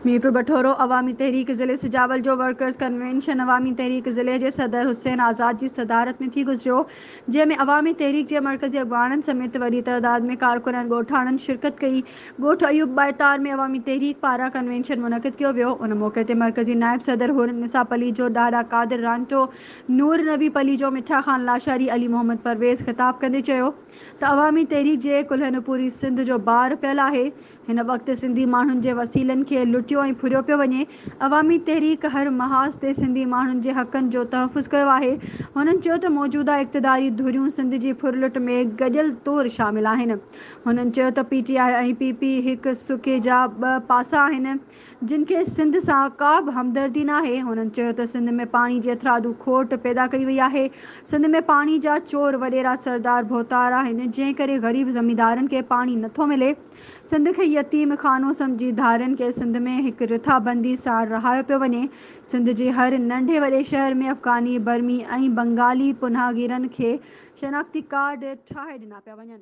ميرپور بٺورو، عوامي تحريڪ ضلعي سجاول جو workers convention عوامي تحريڪ ضلعي جي صدر حسين آزاد جي صدارت ۾ ٿي گذريو، جنهن ۾ عوامي تحريڪ جي مرڪزي اڳواڻن سميت وڏي تعداد ۾ ڪارڪنن ۽ ڳوٺاڻن شرڪت ڪئي. ڳوٺ ايوب ٻائيتار ۾ عوامي تحريڪ پاران ڪنوينشن منعقد ڪيو ويو. ان موقعي تي مرڪزي نائب صدر حور النساء پليجو، ڏاڏا قادر رانٽو، نور نبي پليجو، مٺا خان لاشاري، علي محمد پرويز خطاب ڪندي چيو ته عوامي تحريڪ جي ڪلهن پوري سنڌ جو بار پيل آهي، هن وقت سنڌي ماڻهن جي وسيلن کي لٽيو ۽ ڦريو پيو وڃي. عوامي تحريڪ هر محاذ تي سنڌي ماڻهن جي حقن جو تحفظ ڪيو آهي. هنن چيو ته موجوده اقتداري ڌريون سنڌ جي ڦرلٽ ۾ گڏيل طور شامل آهن. هنن چيو ته پي ٽي آء ۽ پي پي هڪ سڪي جا ٻه پاسا آهن. جن کي سنڌ سان ڪا به همدردي ناهي. هنن چيو ته سنڌ ۾ پاڻي جي هٿرادو کوٽ پيدا ڪئي وئي آهي، سنڌ ۾ پاڻي جا چور وڏيرا سردار ڀوتار آهن، جنهن ڪري غريب زميندارن کي پاڻي نٿو ملي، سنڌ کي يتيم خانو سمجهي ڌارين کي سنڌ ۾ هڪ رٿابندي سان رهايو پيو وڃي، سنڌ جي هر ننڍي وڏي شهر ۾ افغاني، برمي ۽ بنگالي پناهگيرن کي شناختي ڪارڊ ٺاهي ڏنا پيا وڃن.